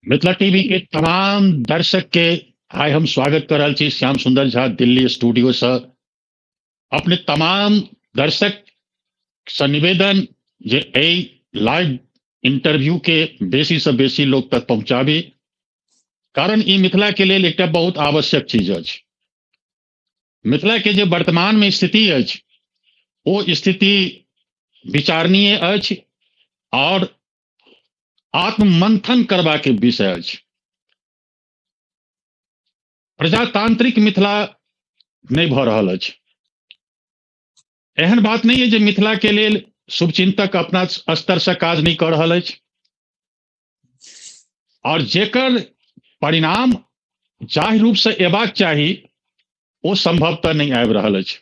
Mithila TV के तमाम दर्शक के आइ हम स्वागत कर रहल छी श्याम सुंदर झा दिल्ली स्टूडियो से। अपने तमाम दर्शक से निवेदन जे एहि लाइव इंटरव्यू के बेसी से बेसी लोग तक पहुंचाबी, कारण ई मिथिला के लेल एकटा बहुत आवश्यक चीज अछि। मिथिला के जे वर्तमान में स्थिति अछि ओ स्थिति विचारणीय अछि और आत्ममंथन करबाक विषय अछि। प्रजातांत्रिक मिथिला नहि भऽ रहल अछि। एहन बात नहि है जे मिथिला के लेल शुभचिंतक अपना स्तर से काज नहि कऽ रहल अछि, और जेकर परिणाम जाहि रूप से एबाक चाही ओ संभवतः नहि आबि रहल अछि।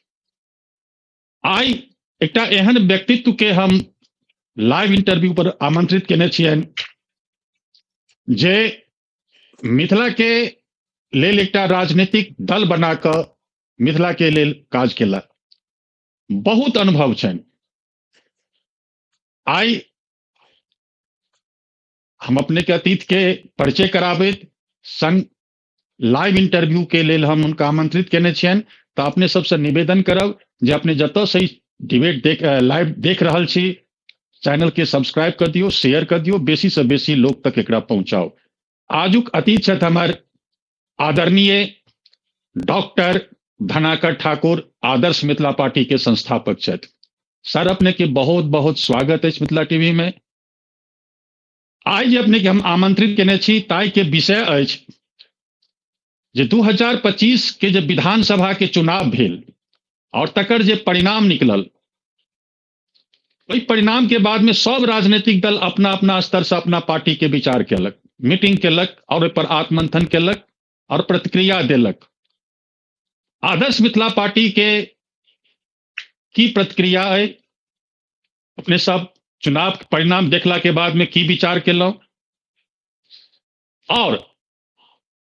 आइ एकटा एहन व्यक्तित्व के हम लाइव इंटरव्यू पर आमंत्रित केने छियनि जे मिथिला के लेल एकटा राजनीतिक दल बना कऽ मिथिला के लेल काज केला, बहुत अनुभव छनि। आइ हम अपने के अतीत के परिचय कराबैत संग लाइव इंटरव्यू के लेल हम हुनका आमंत्रित केने छियनि। तऽ अपने सबसे निवेदन करब जे अपने जतऽ से डिबेट देख लाइव देख रहल छी, चैनल के सब्सक्राइब कर दियौ, शेयर कर दियौ, बेसी से बेसी लोग तक एकरा पहुंचाओ। आजुक अतिथि छथि हमर आदरणीय डॉक्टर धनाकर ठाकुर, आदर्श मिथिला पार्टी के संस्थापक छथि। सर, अपने के बहुत बहुत स्वागत अछि मिथिला टीवी में। आइ जे अपने के हम आमंत्रित केने छी ताहि के विषय अछि जे 2025 के जे विधानसभा के चुनाव भेल और तकर जे परिणाम निकलल, ओहि परिणाम के बाद में सब राजनीतिक दल अपना अपना स्तर से अपना पार्टी के विचार केलक, मीटिंग केलक और ओहि पर आत्मंथन केलक और प्रतिक्रिया देलक। आदर्श मिथिला पार्टी के की प्रतिक्रिया है, अपने सब चुनाव के परिणाम देखला के बाद में की विचार केलहुं और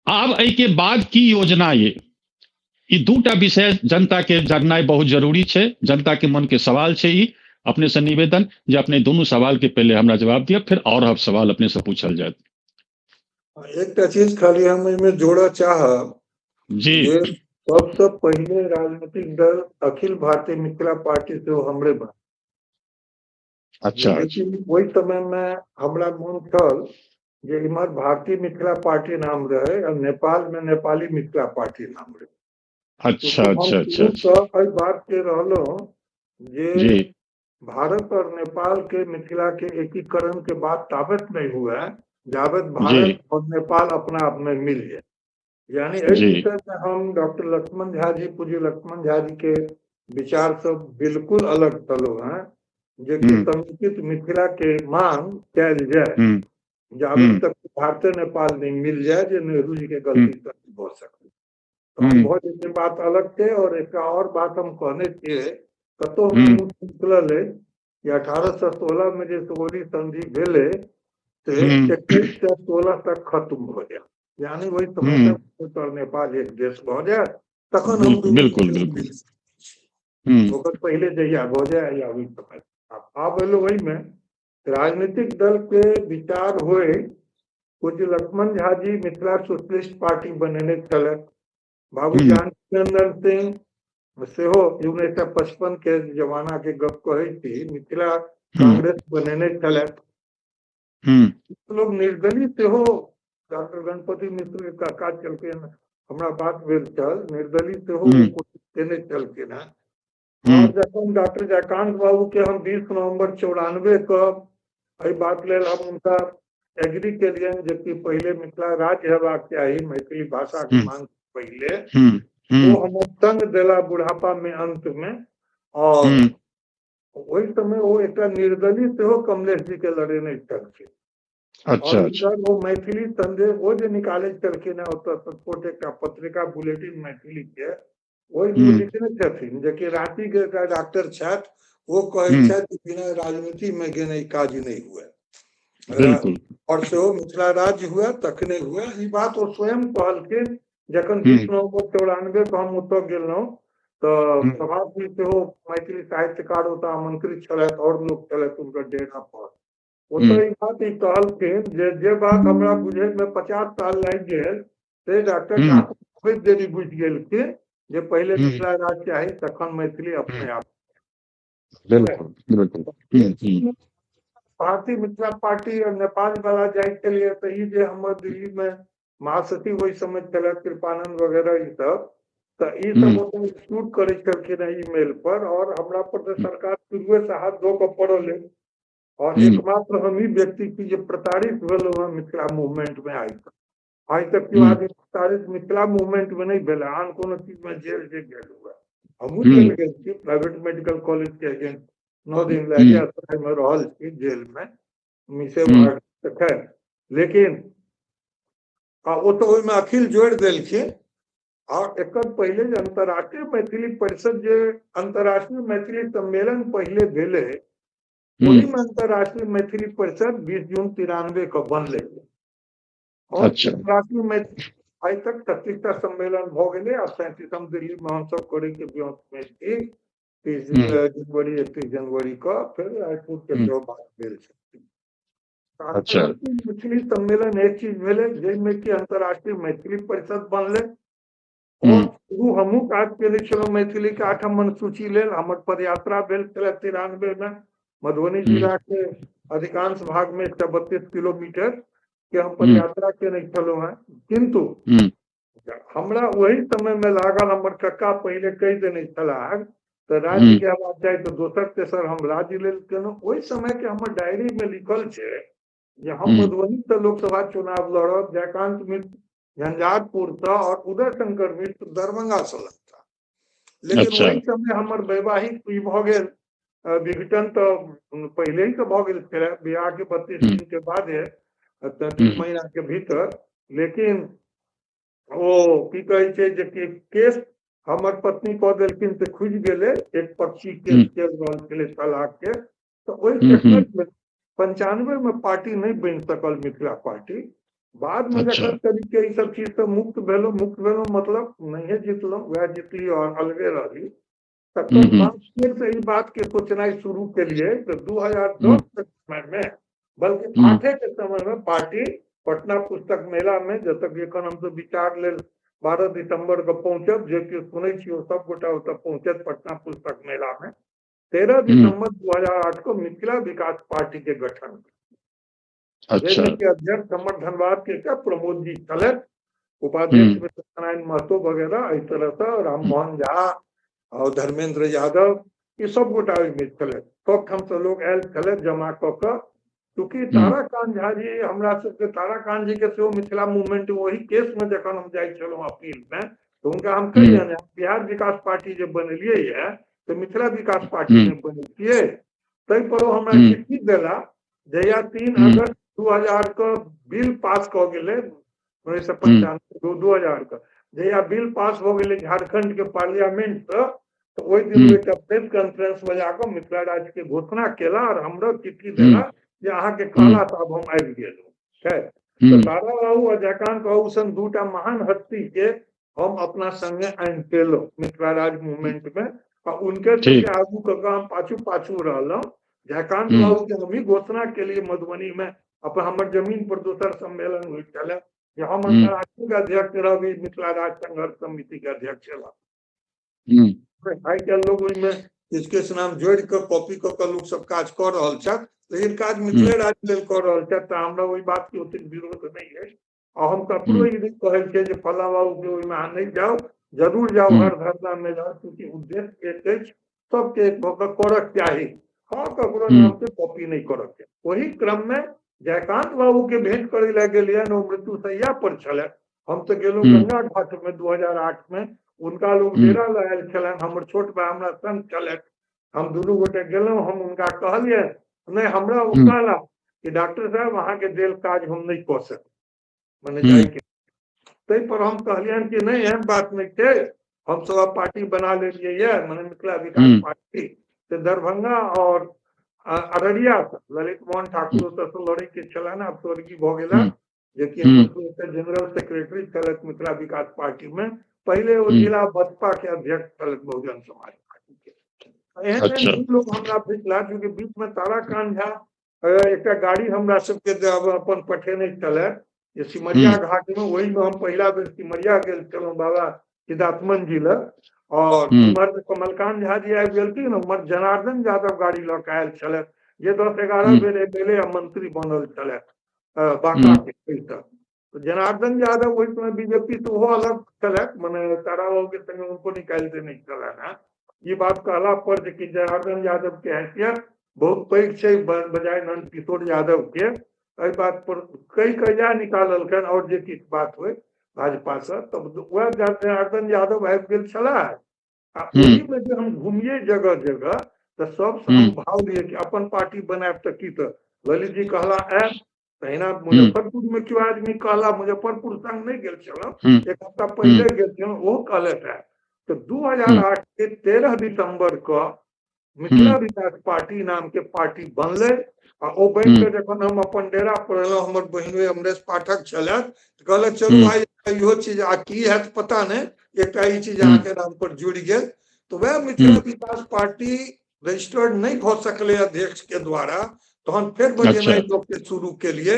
आब एहि के बाद की योजना ये, ई दूटा विषय जनता के जाननाइ बहुत जरूरी छै। जनता के मन के सवाल छै ई। अपने से निवेदन जे अपने दुनू सवाल के पहले हमरा जवाब दिअ, फिर और अब सवाल अपने से पूछल जायत। एकटा चीज खाली हम एहिमे जोड़ऽ चाहब जी। जे सबसँ पहिले राजनीतिक दल अखिल भारतीय मिथिला पार्टी सेहो हमरे बन। अच्छा। लेकिन ओहि समय मे हमरा मोन छल जे इम्हर भारतीय मिथिला पार्टी नाम रहे और नेपाल में नेपाली मिथिला पार्टी नाम रहे। अच्छा, हम अच्छा, अच्छा, शुरू अच्छा। सँ एहि बात के रहलहुँ जे जी। भारत और नेपाल के मिथिला के एकीकरण के बाद ताबत नहीं हुआ जाबत भारत जी। और नेपाल अपना आप में मिल जाए। यानी एहि जी। विषय में हम डॉक्टर लक्ष्मण झा जी, पूज्य लक्ष्मण झा जी के विचार सब बिल्कुल अलग छलो हैं, जे कि समुचित मिथिला के मांग कैल जाए जाबत तक भारत नेपाल नहीं मिल जाए, जे नेहरू जी के गलती से भऽ सके। तो हम बहुत जेतै बात अलग छै। और एक और बात हम कहने छियै, कतौ हमरा मुँह से निकलल है कि 1816 में जे सुगौली संधि भेलै से 2116 तक खत्म भऽ जायत, यानी ओहि समय तक उत्तर नेपाल एक देश भऽ जायत, तखन हम दुनू बिल्कुल, देश बिल्कुल। मिल ओकर पहिले जहिया भऽ जाय या ओहि समय। आब एलो ओहिमे राजनीतिक दल के विचार होय। पूज्य लक्ष्मण झा जी मिथिला सोशलिस्ट पार्टी बनेने छलथि, बाबू जानकीनंदन सिंह सेहो 1955 के जमाना के गप कहै छी, मिथिला कांग्रेस बनेने छलथि। लोग निर्दलीय सेहो, डॉक्टर गणपति मिश्र के काका छलखिन, हमरा बात भेल छल, निर्दलीय सेहो कोशिश केने छलखिन हेँ। और जखन डॉक्टर जयकांत बाबू के हम 20 नवंबर 94 के एहि बात लेल हम हुनका एग्री केलियनि जे कि पहिले मिथिला राज्य हेबाक चाही मैथिली भाषा के मांग पहिले, ओ हमर संग देला बुढ़ापा में अंत में। और ओहि समय ओ एकटा निर्दलीय सेहो कमलेश जी के लड़ेने छलखिन। अच्छा, और अच्छा। ओ मैथिली संदेश ओ जे निकाले छलखिन हेँ ओतऽ सँ छोट एकटा पत्रिका बुलेटिन मैथिली के, ओहिमे लिखने छथिन जे कि रांची के एकटा डॉक्टर छथि, ओ कहै छथि बिना राजनीति में गेने काज नहि हुए। बिल्कुल। और सेहो मिथिला राज्य हुए तखने हुए, ई बात ओ स्वयं कहलखिन। जखन 20 नवंबर 94 के हम ओतऽ गेलहुँ तऽ सभापति सेहो मैथिली साहित्यकार ओतऽ आमंत्रित छलथि और लोक छलथि हुनकर डेरा पर। ओतऽ ई बात ई कहलखिन जे जे बात हमरा बुझै मे 50 साल लागि गेल से डॉक्टर ठाकुर बहुत देरी बुझि गेलखिन जे पहिले मिथिला राज्य चाही तखन मैथिली अपने आप। बिल्कुल बिल्कुल। भारतीय मिथिला पार्टी और नेपाल वाला जाइ छलियै तऽ ई जे हमर दिल्ली मे महासचिव ओहि समय छलथि कृपानंद वगैरह ई सब, तऽ ई सब ओतऽ शूट करै छलखिन हेँ ईमेल पर, और हमरा पर तऽ सरकार शुरुए से हाथ धो कऽ पड़ल अछि और एकमात्र हम ही व्यक्ति छी जे प्रताड़ित भेलहुँ हेँ मिथिला मूवमेंट मे आइ तक। आइ तक केओ आदमी प्रताड़ित मिथिला मूवमेंट मे नहि भेल, आन कोनो चीज मे जेल जे गेल हुए। हमहूँ जेल गेल छी, प्राइवेट मेडिकल कॉलेज के एजेंट 9 दिन लहरियासराय मे रहल छी जेल मे, मिसे तऽ खैर, लेकिन ओ तऽ ओहिमे अखिल जोड़ि देलखिन। और एकर पहिले जे अंतर्राष्ट्रीय मैथिली परिषद जे अंतर्राष्ट्रीय मैथिली सम्मेलन पहिले भेलै, ओहिमे अंतर्राष्ट्रीय मैथिली परिषद 20 जून 93 के बनलै। और अंतर्राष्ट्रीय मैथिली आइ तक 36टा सम्मेलन भऽ गेलै आ 37म दिल्ली मे हमसब करै के ब्योंत मे छी 30 जनवरी 31 जनवरी के, फेर रायपुर के सेहो बात भेल छै। मैथिली सम्मेलन एक चीज भेलै जाहिमे कि अंतर्राष्ट्रीय मैथिली परिषद बनलै। और शुरू हमहूँ काज केने छलहुँ मैथिली के 8म अनुसूची लेल। हमर पदयात्रा भेल छलै 93 मे, मधुबनी जिला के अधिकांश भाग में 132 किलोमीटर के हम पदयात्रा केने छलहुँ हेँ। किन्तु हमरा ओहि समय मे लागल, हमर कक्का पहिले कहि देने छलाह तऽ राज्य के आवाज चाही तऽ दोसर तेसर हम राज्य लेल केलहुँ। ओहि समय के हमर डायरी मे लिखल छै जे हम मधुबनी से लोकसभा चुनाव लड़ब, जयकांत मिश्र झंझारपुर से और उदय शंकर मिश्र दरभंगा से लड़ता। लेकिन ओहि समय हमर वैवाहिक ई भऽ गेल विघटन, तऽ पहिले ही से भऽ गेल छलै बियाह के 32 दिन के बादे, 33 महीना के भीतर। लेकिन ओ की कहै छै जे कि केस हमर पत्नी कऽ देलखिन तऽ खुजि गेलै, एक पक्षी केस चलि रहल छलै तलाक के। तऽ ओहि चक्कर मे 95 मे पार्टी नहि बनि सकल मिथिला पार्टी। बाद मे जखन तरीके ई सब चीज से मुक्त भेलहुँ, मुक्त भेलहुँ मतलब नहिये जितलहुँ, वएह जितली और अलगे रहली। तकर बाद फेर से ई बात के सोचनाइ शुरू केलियै तऽ 2010 के समय मे, बल्कि 8 के समय में पार्टी पटना पुस्तक मेला में, जतऽ एखन हमसब विचार लेल 12 दिसंबर के पहुंचब, जे कि सुनै छी ओ सब गोटा ओतऽ पहुंचत पटना पुस्तक मेला में। 13 दिसंबर 2008 को मिथिला विकास पार्टी के गठन, जाहिमे कि अध्यक्ष हमर धनबाद के एकटा प्रमोद जी छलथि, उपाध्यक्ष में सत्यनारायण महतो वगैरह, एहि तरह से राममोहन झा और धर्मेंद्र यादव, ई सब गोटा ओहिमे छलथि। सब ठाम से लोग आयल छलथि जमा कऽ कऽ। चूँकि ताराकांत झा जी हमरा सबके, ताराकांत जी के सेहो मिथिला मूवमेंट ओहि केस में जखन हम जाइ छलहुँ अपील में तऽ हुनका हम कहियनि बिहार विकास पार्टी जे बनेलियै ये तऽ मिथिला विकास पार्टी नहि बनेलियै। ताहि पर ओ हमरा चिट्ठी देला जहिया 3 अगस्त 2000 के बिल पास कऽ गेलै, 1995 2000 के जहिया बिल पास भऽ गेलै झारखंड के पार्लियामेंट से, तऽ ओहि दिन एकटा प्रेस कॉन्फ्रेंस बजा कऽ मिथिला राज्य के घोषणा केला और हमरो चिट्ठी देला जे अहाँके कहला तऽ आब हम आबि गेलहुँ। खैर, तऽ तारा बाबू आ जयकांत बाबू सन दूटा महान हस्ती के हम अपना संगे आनि पेलहुँ मिथिला राज्य मूवमेंट में, आ उनके सबके आगू कऽ कऽ हम पाछू पाछू रहलहुँ। जयकांत बाबू के हमही घोषणा केलियै मधुबनी में, अपन हमर जमीन पर दोसर सम्मेलन होइत छलै जे हम अंतर्राष्ट्रीय के अध्यक्ष रहब, मिथिला राज्य संघर्ष समिति के अध्यक्ष रहब। आइ काल्हि लोग ओहिमे किछु किछु नाम जोड़ि कऽ कॉपी कऽ कऽ लोक सब काज कऽ रहल छथि, लेकिन काज मिथिले राज्य लेल कऽ रहल छथि, तऽ हमरा ओहि बात के ओतेक विरोध नहि अछि। आ हम ककरो ई नहि कहै छियै जे फल्लाँ बाबू के ओहिमे अहाँ नहि जाउ, जरूर जाउ, हर धरना मे जाउ, चूँकि उद्देश्य एक अछि, सबके एक भऽ कऽ करक चाही। हँ, ककरो नाम के कॉपी नहि करक चाही। ओहि क्रम मे जयकांत बाबू के भेंट करै लए गेलियनि, ओ मृत्युशैया पर छलनि। हम तऽ गेलहुँ गंगा घाट मे 2008 मे, उनका लोग डेरा लए आयल छलनि, हमर छोट भाय हमरा संग छलथि, हम दुनू गोटे गेलहुँ। हम हुनका कहलियनि, नहि हमरा ओ कहला कि डॉक्टर साहब अहाँके देल काज हम नहि कऽ सकब, मने जाइके। ताहि पर हम कहलियनि कि नहि एहन बात नहि छै, हम सब आब पार्टी बना लेलियै ये, मने मिथिला विकास पार्टी। तऽ दरभंगा और अररिया से ललित मोहन ठाकुर ओतऽ से लड़ै के छलनि, आब स्वर्गीय भऽ गेला, जेकि जनरल सेक्रेटरी छलथि मिथिला विकास पार्टी में, पहिले ओ जिला बसपा के अध्यक्ष छलथि बहुजन समाज पार्टी के। एहन एहन लोग हमरा भेटला, चूँकि बीच में ताराकांत झा एकटा गाड़ी हमरा सबके अपन पठेने छलै जे सिमरिया घाट मे, ओहिमे हम पहिला बेर सिमरिया गेल छलहुँ बाबा सिद्धात्मन जी लग, और उम्हर कमलकांत झा जी आबि गेलखिन, उम्हर जनार्दन यादव गाड़ी लऽ के आयल छलथि जे 10-11 बेर एम.एल.ए. आ मंत्री बनल छलथि बांका के। जनार्दन यादव ओहि समय बीजेपी से ओहो अलग छलथि, मने तारा बाबू के संगे उनको निकालि देने छलनि हेँ। ई बात कहला पर जे कि जनार्दन यादव के हैसियत बहुत पैघ छै बजाय नंद किशोर यादव के, एहि बात पर कई कहिया निकाललकनि और जे किछु बात होइ भाजपा से, तब वएह जनार्दन यादव आबि गेल छलाह। आ ओहिमे जे हम घुमिए जगह जगह तऽ सबसँ हम भाव लियै कि अपन पार्टी बनायब तऽ की, तऽ ललित जी कहला आयब, तहिना मुजफ्फरपुर में केओ आदमी कहला, मुजफ्फरपुर संग नहि गेल छलहुँ, एक हफ्ता पहिले गेल छलहुँ, ओहो कहलथि आयब। तऽ 2008 के 13 दिसंबर के मिथिला विकास पार्टी नाम के पार्टी बनलै। आ ओ बनि कऽ जखन हम अपन डेरा पर एलहुँ, हमर बहिनोई अमरेश पाठक छलथि, तऽ कहलक चलू भाइ इहो चीज आ की हैत पता नहि, एकटा ई चीज अहाँके नाम पर जुड़ि गेल। तऽ वएह मिथिला विकास पार्टी रजिस्टर्ड नहि भऽ सकलै अध्यक्ष के द्वारा, तहन फेर बजेनाइ लोक के शुरू केलिए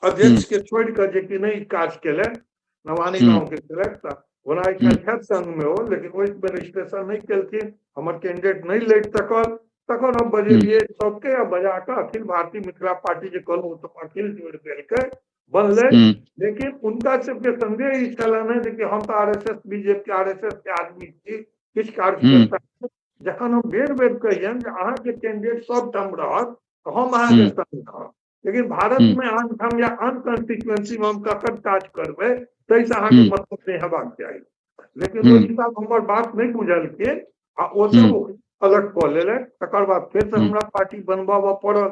अध्यक्ष के छोड़ि कऽ, जे कि नहि काज केलनि, नवानी गाँव के छलथि, तऽ ओना एखन छथि संग मे ओ, लेकिन ओहिमे रजिस्ट्रेशन नहि केलखिन, हमर कैंडिडेट नहि लड़ि सकल। तखन हम बजेलियै सबके आ बजा कऽ अखिल भारतीय मिथिला पार्टी जे कहलहुँ ओ सब अखिल जोड़ि देलकै, बनलै। लेकिन हुनका सबके संदेह ई छलनि जे कि हम तऽ आरएसएस बीजेपी आरएसएस के आदमी छी, किछु कार्यकर्ता। जखन हम बेर बेर कहियनि जे अहाँके कैंडिडेट सब ठाम रहत तऽ हम अहाँके संग रहब, लेकिन भारत में आन ठाम या आन कॉन्स्टिट्युएंसी में हम ककर काज करबै ताहिसँ अहाँके मतलब नहि हेबाक चाही। लेकिन ओहि हिसाब हमर बात नहि बुझलखिन आ ओ सब अलग कऽ लेलथि। तकर बाद फेरसँ हमरा पार्टी बनबाबऽ पड़ल,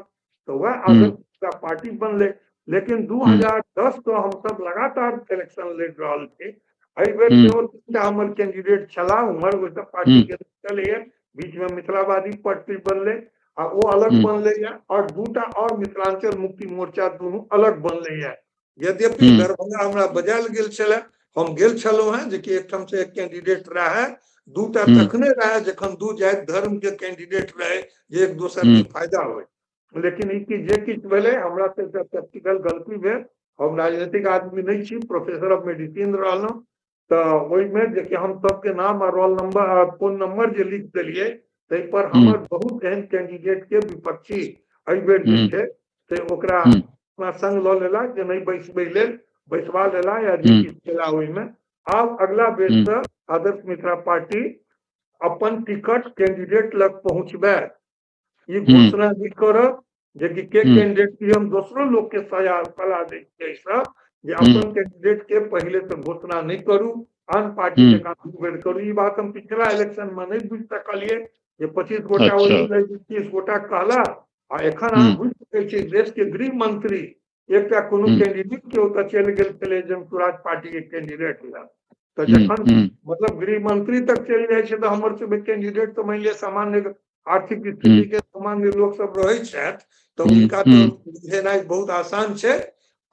तऽ वएह आदर्श पार्टी बनलै। लेकिन 2010 सँ हमसब लगातार इलेक्शन लड़ि रहल छी। एहि बेर सेहो 3टा हमर कैंडिडेट छलाह, उम्हर ओहि सब पार्टी के छलैये, बीच में मिथिलावादी पार्टी बनलै आ ओ अलग बनलैया, और 2टा और मिथिलांचल मुक्ति मोर्चा दुनू अलग बनलैया। यद्यपि दरभंगा हमरा बजायल गेल छलै, हम गेल छलहुँ हेँ, जेकि एकठाम से एक कैंडिडेट रहै, 2टा तखने रहै जखन 2 जाति धर्म के कैंडिडेट रहे जे एक दोसर के फायदा होय। लेकिन ई कि जे किछु भेलै हमरा से एकटा टैक्टिकल गलती भेल। हम राजनीतिक आदमी नहि छी, प्रोफेसर ऑफ मेडिसिन रहलहुँ, तऽ ओहिमे जेकि हम सबके नाम आ रोल नंबर आ फोन नंबर जे लिख देलियै ताहि पर हमर बहुत एहन कैंडिडेट के विपक्षी एहि बेर जे छै से ओकरा अपना संग लऽ लेला, जे नहि बैसबै लेल बैसवा लेला या जे किछु केला ओहिमे। आब अगला बेर से आदर्श मिथिला पार्टी अपन टिकट कैंडिडेट लग पहुँचबै ई घोषणा भी करब जे कि के कैंडिडेट की, हम दोसरो लोक के सलाह दै छियै सब जे अपन कैंडिडेट के पहिले से घोषणा नहि करू, आन पार्टी जकाँ 2 बेर करू। ई बात हम पिछला इलेक्शन में नहि बुझि सकलियै जे 25 गोटा 30 गोटा कहला, आ एखन अहाँ बुझि सकै छी देश के गृह मंत्री एकटा कोनो कैंडिडेट के ओतऽ चलि गेल छलै जन सुराज पार्टी के कैंडिडेट लए, तऽ जखन मतलब गृह मंत्री तक चलि जाइ छै तऽ हमर सबके कैंडिडेट तऽ मानि लिअ सामान्य आर्थिक स्थिति के सामान्य लोक सब रहै छथि, तऽ हुनका तऽ बुझेनाइ बहुत आसान छै।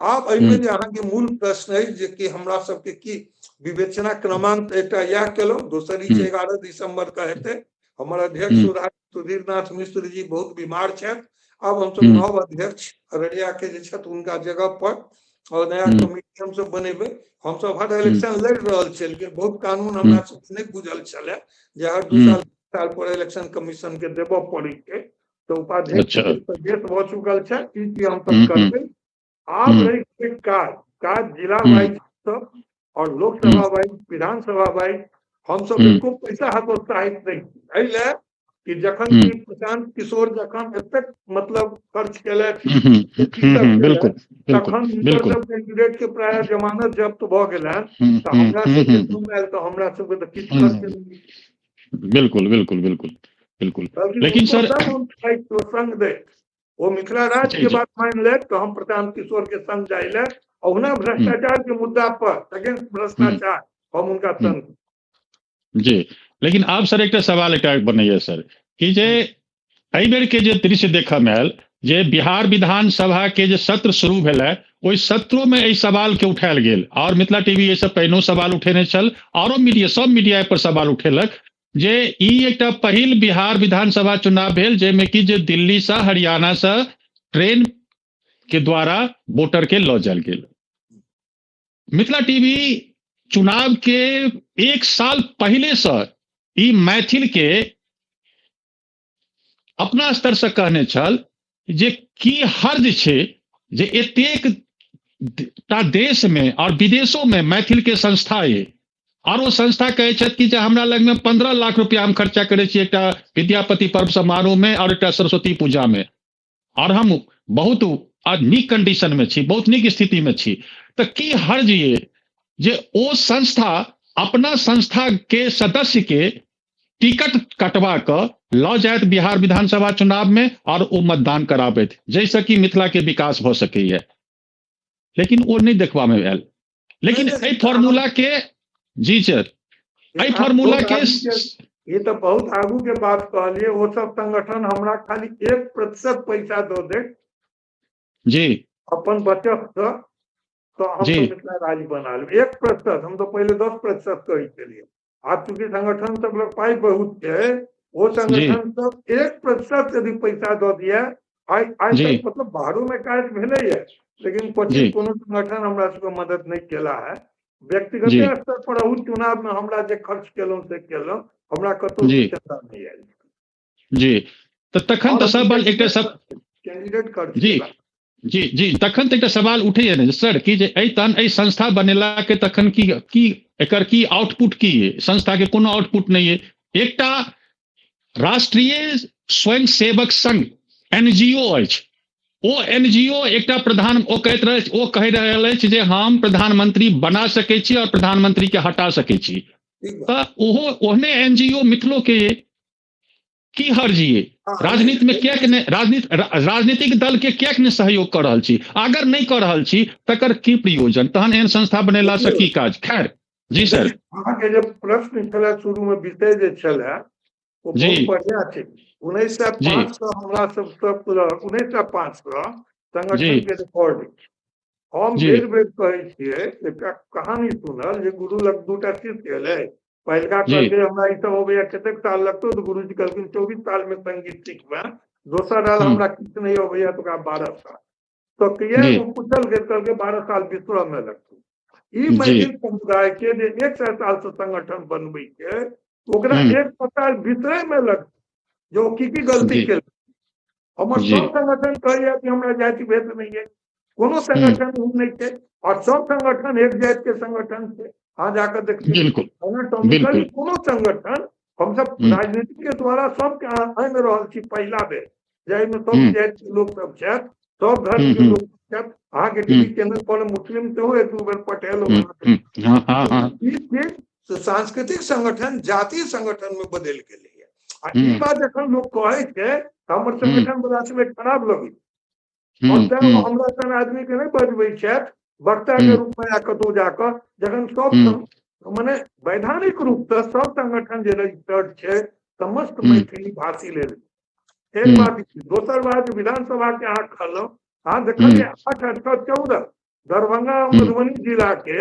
आब एहिमे जे अहाँके मूल प्रश्न अछि जे कि हमरा सबके की विवेचना क्रमांक एकटा इएह केलहुँ, दोसर ई छै 11 दिसंबर के हेतै। हमर अध्यक्ष सुधीर नाथ मिश्र जी बहुत बीमार छथि, आब हमसब नव अध्यक्ष अररिया के जे छथि हुनका जगह पर और नया कमिटी हमसब बनेबै। हमसब हर इलेक्शन लड़ि रहल छियै, लेकिन बहुत कानून हमरा सबके नहि बुझल छलै जे हर 2 साल पर इलेक्शन कमीशन के देबऽ पड़ै छै, तऽ उपाध्यक्ष भऽ चुकल छै, ई चीज हमसब करबै। आब रहि गेलै काज, काज जिला वाइज सब और लोकसभा वाइज विधानसभा वाइज हमसब एको पैसा हतोत्साहित नहि एहि लए कि जखन कि प्रशांत किशोर जखन एतेक मतलब खर्च केलथि तखन सब कैंडिडेट के प्रायः जमानत जब्त भऽ गेलनि, तऽ हमरा सबके आयल तऽ हमरा सबके तऽ किछु खर्च नहि। बिल्कुल बिल्कुल बिल्कुल बिल्कुल। लेकिन सर संग दे ओ मिथिला राज्य के बात मानि लेत तऽ हम प्रशांत किशोर के संग जाय ले, ओहुना भ्रष्टाचार के मुद्दा पर अगेंस्ट भ्रष्टाचार हम हुनका संग जी। लेकिन आब सर एकटा सवाल एकटा बनैया सर कि जे एहि बेर के जे दृश्य देखऽ मे आयल जे बिहार विधानसभा के जे सत्र शुरू भेलै ओहि सत्रो में एहि सवाल के उठायल गेल, और मिथिला टीवी एहिसँ पहिनो सवाल उठेने छल, औरो मीडिया सब मीडिया पर सवाल उठेलक जे ई एकटा पहिल बिहार विधानसभा चुनाव भेल जाहिमे कि जे दिल्ली से हरियाणा से ट्रेन के द्वारा वोटर के लऽ जायल गेल। मिथिला टीवी चुनाव के 1 साल पहिले से ई मैथिल के अपना स्तर से कहने छल जे की हर्ज छै जे एतेक टा देश में और विदेशों में मैथिल के संस्था ये, और ओ संस्था कहै छथि कि जे हमरा लग में 15 लाख रुपया हम खर्चा करै छी एकटा विद्यापति पर्व समारोह में और एकटा सरस्वती पूजा में, और हम बहुत नीक कंडीशन में छी, बहुत नीक स्थिति में छी, तऽ की हर्ज ये जे ओ संस्था अपना संस्था के सदस्य के टिकट कटवा कऽ लऽ जायत बिहार विधानसभा चुनाव में और ओ मतदान कराबैत, जाहिसँ कि मिथिला के विकास भऽ सकैया। लेकिन ओ नहि देखबा में आयल। लेकिन एहि फॉर्मूला के जी सर, एहि फॉर्मूला के ये तो बहुत आगू के बात कहलिए। वो सब संगठन हमरा खाली 1% पैसा दऽ दे जी अपन बचत से, तो हम तो मिथिला राज्य बना लेब। 1%, हम तो पहले 10% कहै छलियै, आब चूंकि संगठन सब लग पाइ बहुत छै, वो संगठन सब 1% यदि पैसा दऽ दिए, आइ आइ तक मतलब बाहरो में काज भेलैया, लेकिन क्वचित कोनो संगठन हमरा सबके मदद नहि केला है। व्यक्तिगत स्तर पर अहू चुनाव में हमरा जे खर्च केलहुँ से केलहुँ, हमरा कतहु चंदा नहि आयल जी। तऽ तखन तऽ सब एकटा सब कैंडिडेट खर्च जी जी जी, तखन तऽ एकटा सवाल उठैया ने सर कि जे एहि तहन एहि संस्था बनेला के तखन की की एकर की आउटपुट की है? संस्था के कोनो आउटपुट नहीं है। एकटा राष्ट्रीय स्वयंसेवक संघ एनजीओ अछि, ओ एनजीओ एकटा प्रधान ओ कहैत रहै, ओ कहि रहल अछि जे हम प्रधानमंत्री बना सकै छी और प्रधानमंत्री के हटा सकै छी, तऽ ओहो ओहने एनजीओ मिथिलो के की हर्ज ये? राजनीति में किएक नहि राजनीति राजनीतिक दल के किएक नहि सहयोग कऽ रहल छी? अगर नहि कऽ रहल छी तकर की प्रयोजन? तहन एहन संस्था बनेला से की काज? खैर जी सर, अहाँके जे प्रश्न छलै शुरू में, विषय जे छलै ओ बहुत बढ़िया छै। 1905 से हमरा सब 1905 से संगठन के रिकॉर्ड हम बेर बेर कहै छियै। एकटा कहानी सुनल जे गुरु लग दूटा शिष्य एलै, पहिलका कहलकै हमरा ई सब अबैया, कतेक साल लगतौ? तऽ गुरुजी कहलखिन 24 साल में संगीत सीखबै। दोसर आयल, हमरा किछु नहि अबैया, तऽ ओकरा 12 साल। तऽ किया ओ पूछल गेल, कहलकै 12 साल बिसरऽ में लगतौ। ई मैथिल समुदाय के जे 100 साल से संगठन बनबै छै, ओकरा 100 साल बिसरै में लगतै जे ओ की की गलती केलक। हमर सब संगठन कहैया कि हमरा जाति भेद नहि है, कोनो संगठन नहि छै, और सब संगठन एक जाति के संगठन छै। अहाँ जाकऽ देखियौ कोनो संगठन, हमसब राजनीति के द्वारा सबके आनि रहल छी पहिला बेर, जाहिमे सब जाति के लोक सब छथि, सब धर्म के लोक छथि। अहाँके टीवी चैनल पर मुस्लिम सेहो एक दू बेर पटेल। ई चीज सांस्कृतिक संगठन जातीय संगठन में बदलि गेलैया। आ ई बात जखन लोक कहै छै तऽ हमर संगठन बला सबके खराब लगै छै, और तैं हमरा सन आदमी के नहि बजबै छथि वक्ता के रूप में या कतहु जाकऽ, जखन सब मने वैधानिक रूप से सब संगठन जे रजिस्टर्ड छै समस्त मैथिली भाषी लेल। एक बात। दोसर बात, विधानसभा के अहाँ कहलहुँ, अहाँ देखलियै 8 8 14 दरभंगा मधुबनी जिला के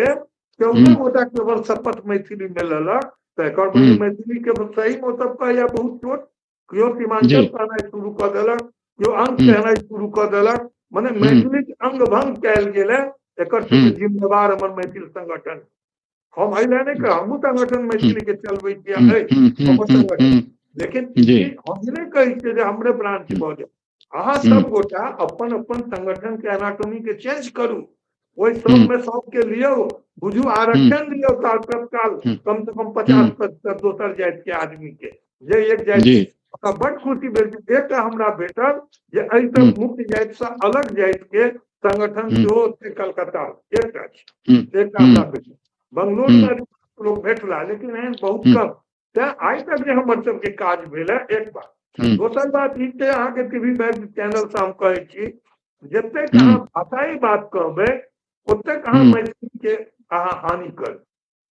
14 गोटा केवल शपथ मैथिली में लेलक, तऽ एकर मैथिली के सही में सब कहैया बहुत छोट, केओ सीमांचल कहनाइ शुरू कऽ देलक, केओ अंग कहनाइ शुरू कऽ देलक, मने मैथिली के अंग भंग कयल गेल है। एकर जिम्मेवार हमर मैथिल संगठन। हम एहि लए नहि कहब, हमहूँ संगठन मैथिली के चलबै छियै हमर संगठन, लेकिन हम ई नहि कहै छियै जे हमरे ब्रांच भऽ जाय। अहाँ सब गोटा अपन अपन संगठन के एनाटोमी के चेंज करू, ओहि सब में सबके लियौ, बुझू आरक्षण दियौ तत्काल कम से कम 50% दोसर जाति के आदमी के, जे एक जाति। बड खुशी भेल एकटा हमरा भेटल जे एहि सब मुख्य जाति से अलग जाति के संगठन सेहो छै कलकत्ता, एकटा छै, एकटा हमरा भेटल। बंगलोर में लोग भेटला, लेकिन एहन बहुत कम। तें आइ तक जे हमर सबके काज भेल है, एक बात। दोसर बात ई छै, अहाँके टीवी चैनल से हम कहै छी, जतेक अहाँ भाषाई बात कहबै ओतेक अहाँ मैथिली के अहाँ हानि करबै,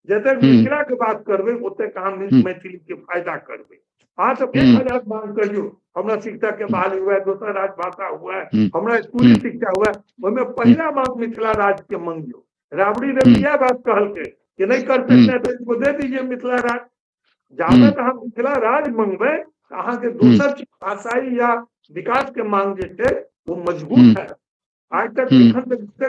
जतेक मिथिला के बात करबै ओतेक अहाँ मैथिली के फायदा करबै। अहाँ सब 1000 मांग करियौ, हमरा शिक्षा के बहाली हुए, दोसर राजभाषा हुए, हमरा स्कूली शिक्षा हुए, ओहिमे पहिला मांग मिथिला राज्य के मंगियौ। राबड़ी देवी इएह बात कहलकै कि नहीं कर सकते हैं तो इनको दे दीजिए मिथिला राज्य। जाबे तक हम मिथिला राज्य मंगबै, अहाँके दोसर चीज भाषाई या विकास के मांग जे छै ओ मजबूत है। आइ तक एखन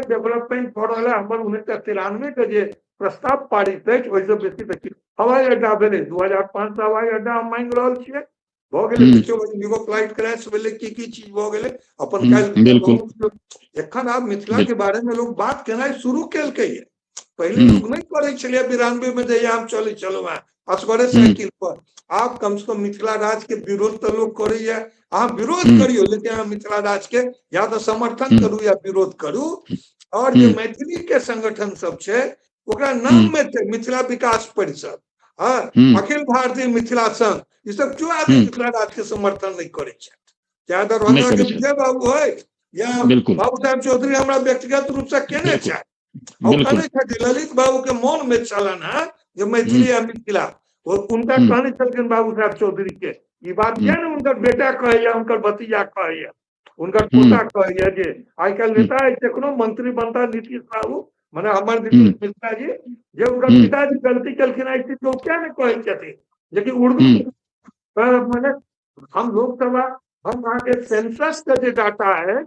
डेवलपमेंट भऽ रहल है, हमर 1993 के जे प्रस्ताव पारित अछि ओहिसँ बेसी देखियौ हवाई अड्डा भेलै 2005 हवाई अड्डा हम मांगि रहल छियै, भऽ गेलै। देखियौ युगो फ्लाइट क्रैश भेलै, की की चीज भऽ गेलै अपन काल्हि। एखन आब मिथिला के बारे में लोग बात केनाइ शुरू केलकै। पहिले लोग नहि करै छलै 92 में जहिया हम चलै छलहुँ हेँ असगरे साइकिल पर। आब कम से कम मिथिला राज्य के विरोध तऽ लोग करैया। अहाँ विरोध करियौ लेकिन अहाँ मिथिला राज्य के या तऽ समर्थन करू या विरोध करू। और जे मैथिली के संगठन सब छै ओकरा नाम में छै मिथिला विकास परिषद, हाँ, अखिल भारतीय मिथिला संघ, ई सब क्यों आदमी मिथिला राज्य के समर्थन नहीं करै छथि? चाहे दरभंगा के विजय बाबू है या बाबू साहेब चौधरी हमरा व्यक्तिगत रूप से केने छथि, कहने छथि ललित बाबू के मन में छलनि है जे मैथिली या मिथिला, उनका कहने छलखिन बाबू साहेब चौधरी के ई बात किया ने उनकर बेटा कहैया, उनकर भतीजा कहैया, उनकर पोता कहैया जे आइ काल्हि नेता अछि एखनो मंत्री बनता नीतीश बाबू, मने हमर नीतीश मिश्रा जी, जे उनकर पिताजी गलती केलखिन एहि चीज के ओ किया ने कहै छथिन? जेकि उर्दू मने हम लोकसभा, हम अहाँके सेंसस के जे डाटा है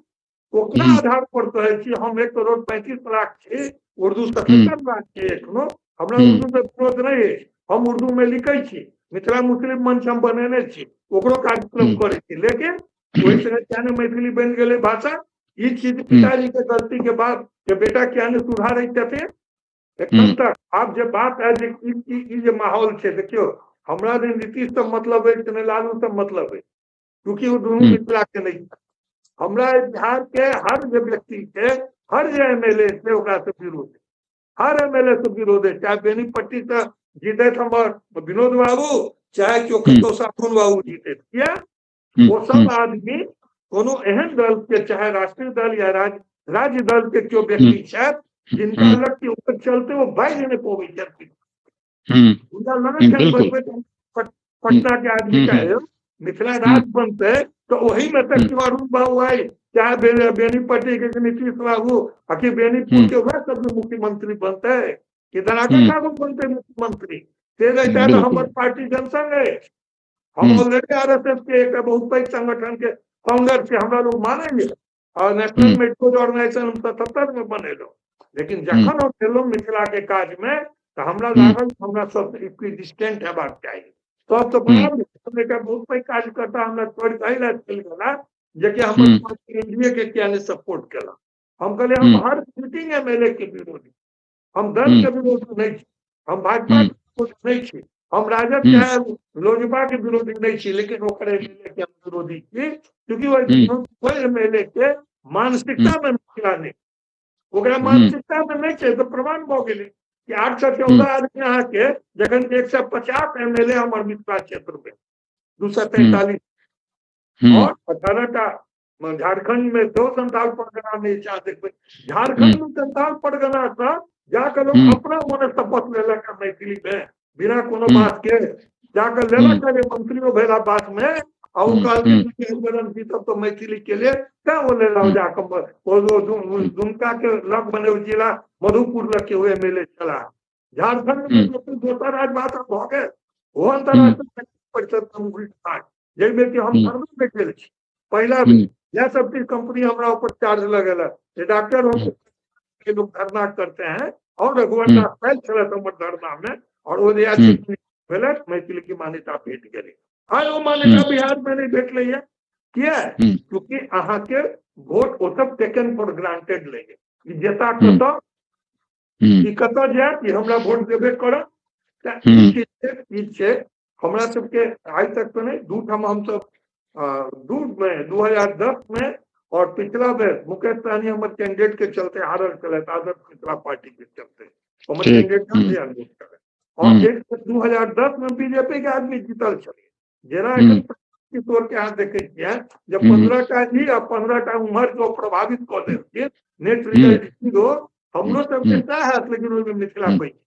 ओकरा आधार पर कहै छी हम 1,35,00,000 छी, उर्दू 77 लाख छी एखनो। हमरा उर्दू से विरोध नहि अछि, हम उर्दू में लिखै छी, मिथिला मुस्लिम मंच हम बनेने छी, ओकरो कार्यक्रम करै छी, लेकिन ओहि समय किया ने मैथिली बनि गेलै भाषा? ई चीज पिताजी के गलती के बाद के बेटा किया ने सुधारै छथिन एखन तक? आब जे बात है जे ई जे माहौल छै, देखियौ हमरा ने नीतीश से मतलब अछि ने लालू से मतलब अछि, क्योंकि वो दुनू मिथिला के नहीं। हमरा बिहार के हर जे व्यक्ति छै, हर जे एमएलए छै ओकरा से विरोध है, हर एमएलए से विरोध है, चाहे बेनीपट्टी से जीते हमर विनोद बाबू, चाहे केओ कतौ अरुण बाबू जीते, किया वो सब आदमी कोनो एहन दल के, चाहे राष्ट्रीय दल या राज्य दल के केओ व्यक्ति छथि जिनका लग के ओकर चलते वो बाजि नहि पबै छथिन। हुनका लगै छै पटना के आदमी चाहे मिथिला राज्य बनतै तऽ ओहि में तक अरुण बाबू आइ, चाहे बेनीपट्टी के नीतीश बाबू अखि बेनीपुर के वएह सब मुख्यमंत्री बनतै कि धनाकर ठाकुर बनतै मुख्यमंत्री, से रहिता तऽ हमर पार्टी जनसंघ अछि, हम ऑलरेडी आरएसएस के एक बहुत पैघ संगठन के फाउंडर छी, हमरा लोग मानैया, और नेशनल मेडिकल ऑर्गेनाइजेशन हम 77 में बनेलहुँ। लेकिन जखन हम गेलहुँ मिथिला के काज में तऽ हमरा लागल हमरा सब इक्विडिस्टेंट हेबाक चाही, सब तऽ बराबर। एकटा बहुत पैघ कार्यकर्ता हमरा छोड़ि कऽ एहि लए चलि गेला जेकि हमर पार्टी एनडीए के किया नहि सपोर्ट केलक। हम कहलियै हम हर सिटिंग एमएलए के विरोधी, हम दल के विरोधी नहि छी, हम भाजपा के विरोधी नहि छी, हम राजद चाहे लोजपा के विरोधी नहि छी, लेकिन ओकर एमएलए के हम विरोधी छी, क्योंकि ओहि एमएलए के मानसिकता में मिथिला नहि, ओकरा मानसिकता में नहि छै। तऽ प्रमाण भऽ गेलै कि 814 आदमी अहाँके, जखन 150 एमएलए हमर मिथिला क्षेत्र में, 243 और 18 टा झारखंड में 2 संताल परगना में देखबै, झारखंड में संताल परगना से जाकर लोग अपना मने शपथ लेलक मैथिली में बिना कोनो बात के, जाकर लेलक मंत्रियों भेला बात में, और कहलखिन जीतब तो मैथिली के लिए, तैं वो लेला जाकर दुमका के लग बने जिला मधुपुर लग के हुए एमएलए छला। झारखंड में दोसर राज्य बात भऽ गेल, ओ अंतरराष्ट्रीय परिषद जाहिमे कि हम धरना गेल छी पहिला बेर, यह सब चीज कंपनी हमरा ऊपर चार्ज लगेलक जे डॉक्टर हम के लोग धरना करते हैं, और रघुवर दास फैल छलथि हमर धरना में, और ओ जे भेलै मैथिली के मान्यता भेट गेलै। आइ ओ मान्यता बिहार में नहि भेटलै है, किया? क्योंकि अहाँके वोट ओ सब टेकन फॉर ग्रांटेड लैये, जेता कतऽ ई कतऽ जायत, ई हमरा वोट देबे करत। ई छै हमरा सबके आइ तक तऽ नहि, दू ठाम हमसब 2010 में और पिछला बेर मुकेश सहनी हमर कैंडिडेट के चलते हारल छलथि, आदर्श मिथिला पार्टी के चलते हमर कैंडिडेट छलै, और एक 2010 में बीजेपी के आदमी जीतल छलै। जेना एखन किशोर के अहाँ देखै छियै जे 15 टा ई आ 15 टा उम्हर के प्रभावित कऽ देलखिन, नेट रिजल्ट जीरो, हमरो सबके सएह हैत, लेकिन ओहिमे मिथिला बचि।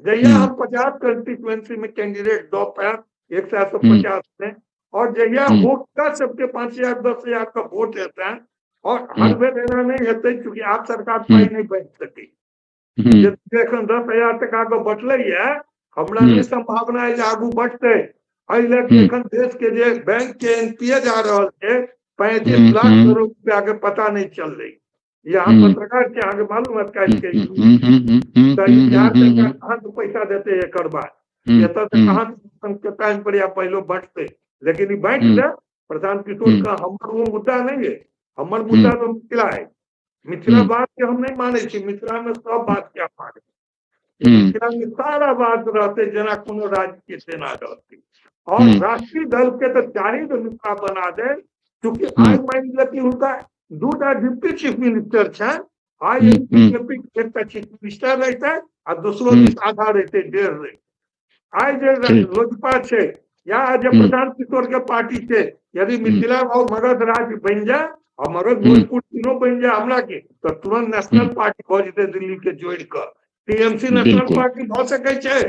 जहिया हम 50 कॉन्स्टिट्यूएंसी में कैंडिडेट दऽ पायब 150 में, और जहिया वोट सबके 5,000 10,000 का वोट हेतै, और हर बेर एना नहि हेतै चूँकि आब सरकार पाइ नहि बाँटि सकै, एखन 10,000 टका के बटलै या, हमरा नहि संभावना है जे आगू बढ़तै। एहि लए एखन देश के जे बैंक के एनपीए जा रहल छै, 35 लाख करोड़ रुपया के पता नहीं चललै। यहाँ पत्रकार के अहाँके मालूम है काटि के बिहार सरकार कहाँ से पैसा देते एकर बाद, एतऽ से कहाँ के टाइम पर या पहिलो बँटतै, लेकिन ई बाँटि दे प्रशांत किशोर का। हमर वो मुद्दा नहीं है, हमर मुद्दा तो मिथिला है। मिथिला बात के हम नहीं मानै छी, मिथिला में सब बात के मानै, मिथिला में सारा बात रहते जेना कोनो राज्य के सेना रहते। और राष्ट्रीय दल के तो चाही तो मिथिला बना दे, चूंकि आइ मानि लिअ कि हुनका 2टा डिप्टी चीफ मिनिस्टर छनि, आइ बीजेपी एकटा चीफ मिनिस्टर रहते आ दोसरो दिस आधा रहते, 1.5 रहते। आइ जे लोजपा छै या जे प्रशांत किशोर के पार्टी छै, यदि मिथिला और मगध राज्य बनि जाए और मगध भोजपुर तीनों बनि जाए हमरा के, तो तुरंत नेशनल पार्टी भऽ जेतै दिल्ली के जोड़ि कऽ। टीएमसी नेशनल पार्टी भऽ सकै छै,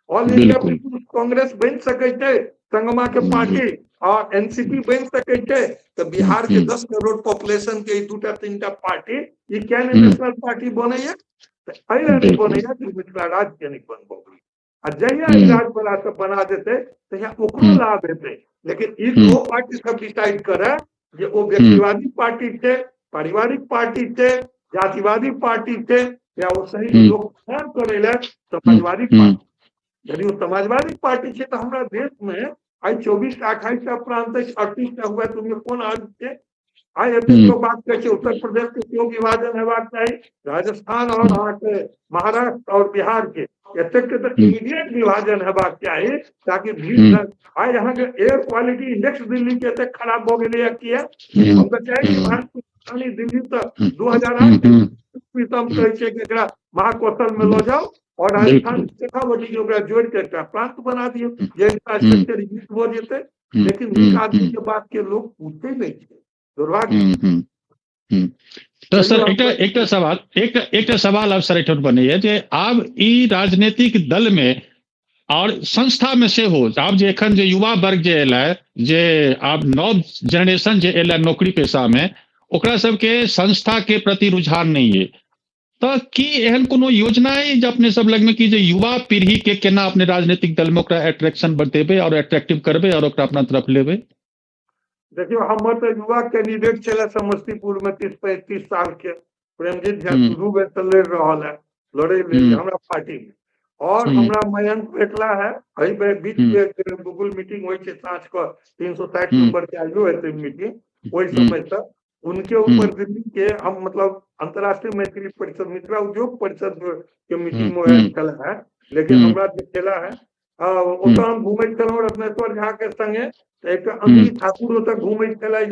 ऑल इंडिया पीपुल्स कांग्रेस बनि सकै छै, संगमा के पार्टी और एनसीपी बनि सकै छै। तऽ बिहार के 10 करोड़ पॉपुलेशन के 2टा 3टा पार्टी ई किया नहि नेशनल पार्टी बनैया? तऽ एहि लए नहि बनैया कि मिथिला राज्य के नहि बनबऽ। आ जहिया ई राज्य बना सब बना देतै तहिया ओकरो लाभ हेतै। लेकिन ई ओ पार्टी सब डिसाइड करे जे ओ व्यक्तिवादी पार्टी छै, पारिवारिक पार्टी छै, जातिवादी पार्टी छै, या ओ सही लोक काम करै लए समाजवादी पार्टी। यदि ओ समाजवादी पार्टी छै तऽ हमरा देश में आइ 24टा 28टा प्रांत अछि, 38टा हुए तऽ ओहिमे कोन हर्ज छै? आइ एतेक लोक बात कहै छै उत्तर प्रदेश के सेहो विभाजन हेबाक चाही, राजस्थान और अहाँके महाराष्ट्र और बिहार के एतेक के तऽ इमीडिएट विभाजन हेबाक चाही, ताकि भीड़। आइ अहाँके एयर क्वालिटी इंडेक्स दिल्ली के एतेक खराब भऽ गेलैया किया? हम तऽ चाहै छी भारत राजधानी दिल्ली तऽ 2008 हम कहै छियै कि एकरा महाकौशल में लऽ जाउ और राजस्थान शेखावटी के ओकरा जोड़ि के एकटा प्रांत बना दियौ, जे इंफ्रास्ट्रक्चर यूज भऽ जेतै। लेकिन नीक आदमी के बात के लोक पूछते नहि छै, दुर्भाग्य। तऽ सर एकटा सवाल, एकटा सवाल आब सर एहिठाम बनैया जे आब ई राजनीतिक दल में और संस्था में सेहो आब जे एखन जे युवा वर्ग जे एलै, जे आब नव जेनरेशन जे एलै नौकरी पेशा में, ओकरा सबके संस्था के प्रति रुझान नहीं है। तऽ की एहन कोनो योजना है जे अपने सब लगमे कि जे युवा पीढ़ी के केना अपने राजनीतिक दल में ओकरा अट्रैक्शन बतेबै और अट्रैक्टिव करबै और ओकरा अपना तरफ लेबै? देखियौ, हमर तऽ युवा कैंडिडेट छलै समस्तीपुर में 30-35 साल के प्रेमजीत झा, शुरू बेर से लड़ि रहल है, लड़ै लेल हमरा पार्टी में। और हमरा मयंक भेटला है एहि बेर बीच के गूगल मीटिंग होइ छै साँझ के 360 नंबर के आइयो हेतै मीटिंग, ओहि समय तक उनके ऊपर दिल्ली के हम मतलब अंतर्राष्ट्रीय मैथिली परिषद मिथिला उद्योग परिषद के मीटिंग में आयल छल है, लेकिन हमरा देखेला है। ओतऽ हम घुमै छलहुँ रत्नेश्वर झा के संगे, एकटा अंजलि ठाकुर ओतऽ घुमै छलै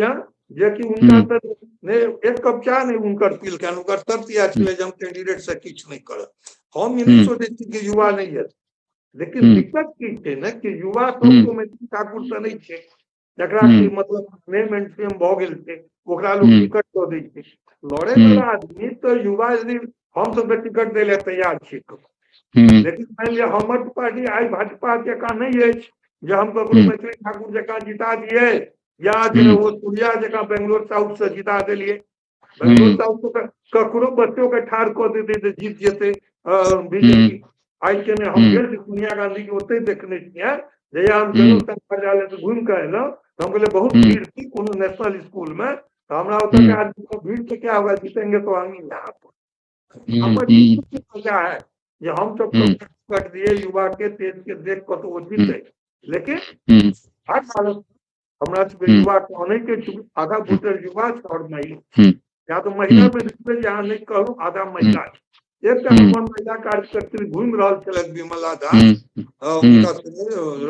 जेकि हुनका तऽ नहि एक कप चाह नहि हुनकर पीलकनि। हुनकर शर्त इएह छलै जे हम कैंडिडेट से किछु नहि करब। हम ई नहि सोचै छी कि युवा नहि यऽ, लेकिन दिक्कत की छै ने कि युवा सब मैथिली ठाकुर तऽ नहि छै, जकरा कि मतलब नेम एंड फेम भऽ गेल छै, ओकरा लोक टिकट दऽ दै छै। लड़े वाला आदमी तऽ युवा यदि हम सब तऽ टिकट दै लए तैयार छी, लेकिन मानि लिअ हमर पार्टी आइ भाजपा जकाँ नहि अछि जे हम ककरो मैथिली ठाकुर जकाँ जिता दियै, या जे ओ सूर्या जकाँ बेंगलोर साउथ से जिता देलियै। बेंगलोर साउथ से ककरो बच्चो के ठाढ़ कऽ देतै तऽ जीत जेतै बीजेपी। आइ के नहि, हम गेल छी सोनिया गांधी के ओतहि देखने छियै, जहिया हम गेलहुँ शंकराचार्य से घुमि कऽ एलहुँ तऽ हम कहलियै बहुत भीड़ थी कोनो नेशनल स्कूल में, तऽ हमरा ओतऽ के आदमी को भीड़ से क्या होगा, जीतेंगे तो हम ही यहाँ पर। हमर वजह है जे हम सब टिकट दिए युवा के तेज के देख कऽ तऽ ओ जीते, लेकिन हर हालत हमरा सबके युवा के अनै के आधा वोटर युवा छै और महिला, या तऽ महिला में देखबै जे अहाँ नहि कहलहुँ आधा महिला छै। एकटा हमर महिला कार्यकर्त्री घुमि रहल छलथि विमला दास, हुनका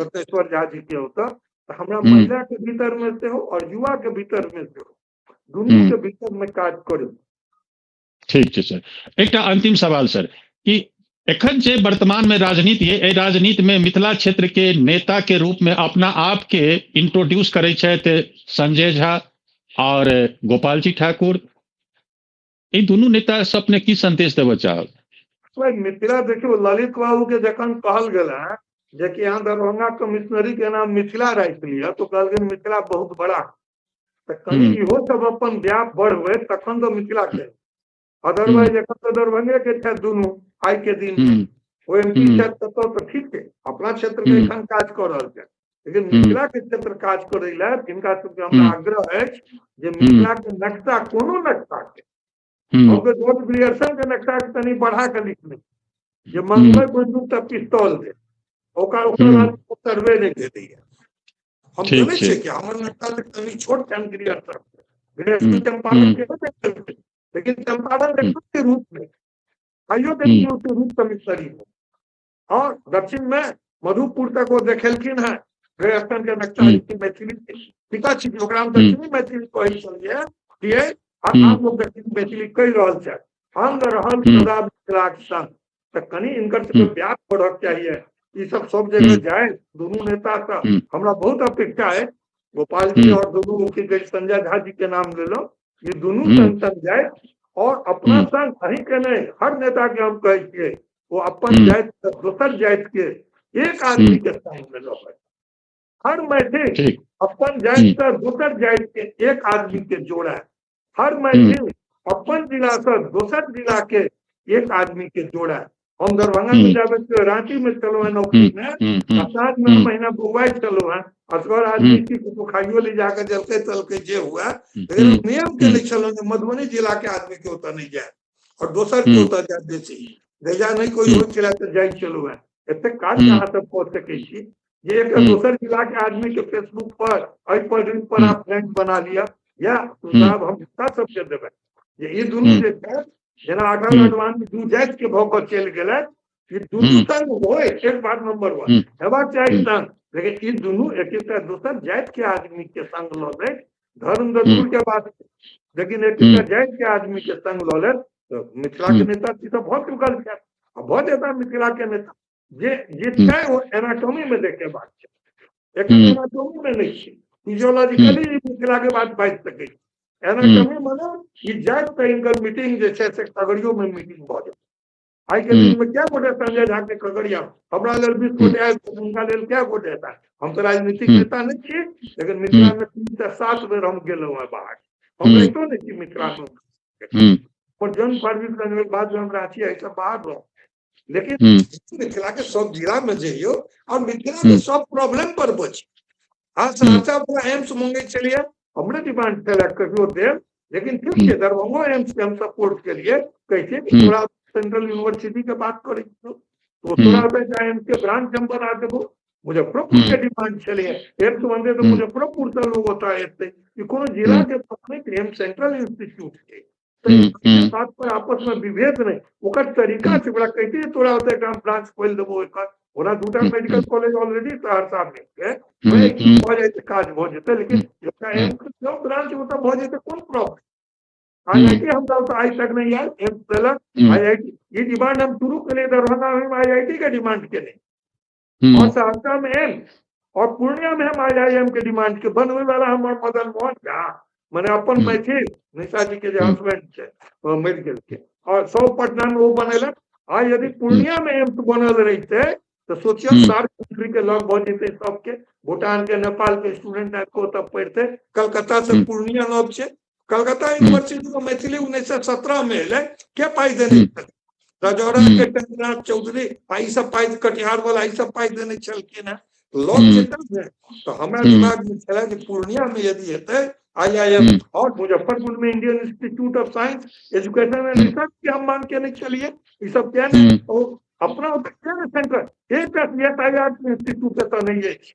रत्नेश्वर झा जी के ओतऽ, तऽ हमरा महिला के भीतर में सेहो और युवा के भीतर में सेहो दुनू के भीतर में काज करू। ठीक छै सर। एकटा अंतिम सवाल सर, कि एखन जे वर्तमान में राजनीति है, एहि राजनीति में मिथिला क्षेत्र के नेता के रूप में अपना आप के इंट्रोड्यूस करै छथि संजय झा और गोपाल जी ठाकुर, ई दुनू नेता से अपने की संदेश देबऽ चाहब? मिथिला देखियौ, ललित बाबू के जखन कहल गेल है जे कि अहाँ दरभंगा कमिश्नरी के नाम मिथिला राखि लिअ, तो कहलखिन मिथिला बहुत बड़ा, तऽ कनि इहो सब अपन व्याप बढ़बै तखन तऽ मिथिला के, अदरवाइज एखन तऽ दरभंगे के छथि दुनू आइ के दिन, ओ एम पी छथि ततऽ तऽ ठीक छै, अपना क्षेत्र में एखन काज कऽ रहल छथि। लेकिन मिथिला के क्षेत्र काज करै लए हिनका सबके हमरा आग्रह अछि जे मिथिला के नक्शा, कोनो नक्शा के, हम तऽ जॉर्ज ग्रियर्सन के नक्शा के तनी बढ़ा के लिखने जे मंगबै बंदूक तऽ पिस्तौल दे, ओकर बाद सर्वे नहि भेटैया। हम जनै छियै कि हमर नक्शा तनी छोट छनि ग्रियर्सन, ग्रियर्सन चंपारण के, लेकिन चंपारण के रूप में आइयो देखियौ के रूप कमिश्नरी में। और दक्षिण में मधुपुर तक वो देखेलखिन है ग्रियर्सन के नक्शा मैथिली पिता छी, ओकरा हम दक्षिणी मैथिली कहै छलियै किए, आब लोग दक्षिणी मैथिली कहि रहल छथि। हम रहल सदा मिथिलाक संग, तऽ कनि इनकर सबके व्याप बढ़क चाहिए। ई सब सब जगह जाए दुनू नेता से हमरा बहुत अपेक्षा है। गोपाल जी और दुनू की कहै संजय झा जी के नाम लेलहुँ, ये दुनू संग संग जाए और अपना संग अहीं के नहि, हर नेता के हम कहै छियै वो अपन जाति दोसर जाति के एक आदमी के संग में रहै। हर मैथिल अपन जाति से दोसर जाति के एक आदमी के जोड़ा, हर मैथिल अपन जिला से दोसर जिला के एक आदमी के जोड़ा। हम दरभंगा में जाबे छियै, रांची में छलहुँ हेँ नौकरी में, साँझ में महीना बौआइ छलहुँ हेँ, असगर आदमी की कुछो खाइयो ले जाके जलकै तलकै जे हुए, लेकिन नियम के नहि छलहुँ जे मधुबनी जिला के आदमी के ओतऽ नहि जाय और दोसर के ओतऽ जाय, बेसी जहिया नहि कोइ होइ छलै तऽ जाइ छलहुँ हेँ। एतेक काज अहाँ सब कऽ सकै छी जे एक दोसर जिला के आदमी के फेसबुक पर एहि पर रील पर आप फ्रेंड बना लिअ, या सुझाव हम हिनका सबके देबै जे ई दुनू जे छै, जेना अटल आडवाणी दू जाति के भऽ कऽ चलि गेलथि, ई दुनू संग होय, एक बात नंबर 1 हेबाक चाही संग, लेकिन ई दुनू एक एकटा दोसर जाति के आदमी के संग लऽ लेत, धर्म तऽ दूर के बात, लेकिन एक एकटा जाति के आदमी के संग लऽ लेत तऽ मिथिला के नेता ई तऽ भऽ चुकल छथि, आ भऽ जेता मिथिला के नेता जे जे छै ओ एनाटॉमी में देखे बात छै, एखन एनाटॉमी में नहि छै, फिजियोलॉजिकली मिथिला के बात बाजि सकै छै। एनाटॉमी माने ई जाति तऽ हिनकर मीटिंग जे छै से खगड़ियो में मीटिंग भऽ जेतै। आइ के दिन में कै गोटे संजय झा के खगड़िया, हमरा लेल 20 गोटे आबि, हुनका लेल कै गोटे एता। हम तऽ राजनीतिक नेता नहि छी, लेकिन मिथिला में 3 से 7 बेर हम गेलहुँ हेँ बाहर, हम रहितो नहि छी मिथिला में। पर जन्म फारबिसगंज भेल, बाद में हम रांची एहि सब बाहर रहू, लेकिन मिथिला के सब जिला में जइयो और मिथिला के सब प्रॉब्लम पर बची। हाँ, सहरसा वाला एम्स मंगे छलियै, हमरे डिमांड छलै कहियो देब, लेकिन ठीक छै दरभंगो एम्स के हम सपोर्ट केलियै, कहै छियै कि तोरा सेंट्रल यूनिवर्सिटी के बात करै छियौ तो तोरा ओतऽ एम्स के ब्रांच हम बना देबो। मुजफ्फरपुर के डिमांड छलैए एम्स बनतै तऽ मुजफ्फरपुर से लोग ओतऽ एतै, ई कोनो जिला के बात नहि, एम्स सेंट्रल इंस्टीट्यूट छै। तऽ बात पर आपस में विभेद नहि, ओकर तरीका छै, ओकरा कहिते तोरा ओतऽ एकरा ब्रांच खोलि देबो एकर, ओना 2टा मेडिकल कॉलेज ऑलरेडी सहरसा में छै, भऽ जेतै काज भऽ जेतै, लेकिन एकटा एम्स ब्रांच ओतऽ भऽ जेतै कोन प्रॉब्लम। आईआईटी हमरा ओतऽ आइ तक नहि आयल, एम्स देलक आईआईटी, ई डिमांड हम शुरू केलियै दरभंगा में आईआईटी के डिमांड केने, और सहरसा में एम्स और पूर्णिया में हम आईआईएम के डिमांड के बनबै वाला हमर मदन मोहन झा, माने अपन मैथिल निशा जी के जे हस्बैंड छै मरि गेलखिन, और सब पटना में ओ बनेलक। आ यदि पूर्णिया में एम्स बनल रहितै तऽ सोचियौ सार्क कंट्री के लग भऽ जेतै सबके, भूटान के नेपाल के स्टूडेंट आबि कऽ ओतऽ पढ़ितै। कलकत्ता से पूर्णिया लग छै, कलकत्ता यूनिवर्सिटी में मैथिली 1917 में एलै, के पाइ देने छलै? रजौड़ा के चंद्रनाथ चौधरी आ ई सब पाइ, कटिहार वाला ई सब पाइ देने छलखिन हेँ, लग छै तब ने। तऽ हमरा दिमाग में छलै जे पूर्णिया में यदि हेतै आईआईएम और मुजफ्फरपुर में Indian Institute of Science Education and Research के हम मांग केने छलियै, ई सब किया नहि अपना ओतऽ किया नहि सेंटर, एकटा सीएसआईआर इंस्टीट्यूट एतऽ नहि अछि